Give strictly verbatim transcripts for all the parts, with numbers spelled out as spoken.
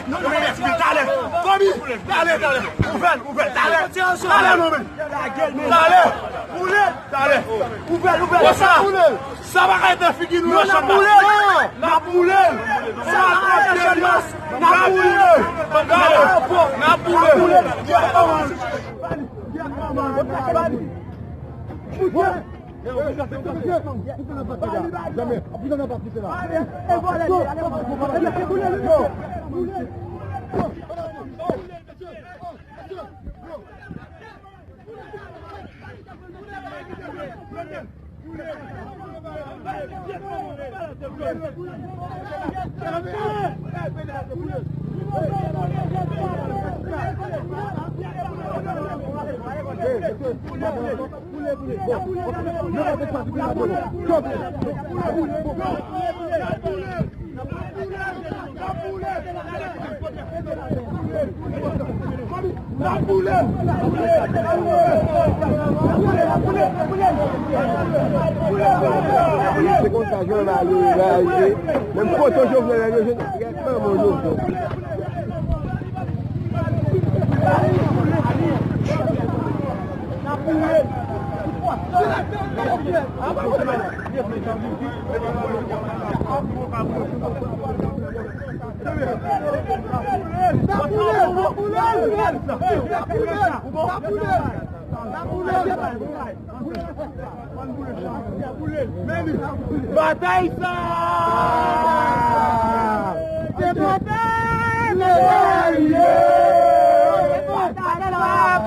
Talè, Kobi, talè, talè. Ouvè l, ouvè l, talè. Talè, non, men. Talè. Boule. Talè. Ouvè l, ouvè l. Konsa. Sa pa ka nan figi nou yo, chanmas. N ap boule l. N ap boule l. N ap boule l. N ap boule l. Se konsa Jovenel ale reyaji. Menm foto Jovenel ale jwenn. Gad manman Jovenel. Batay sa! Se batay! Se batay!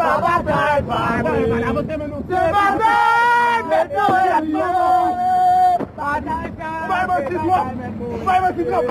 Se batay! Se batay! Mete w yo! Bay manti twòp! Bay manti twòp!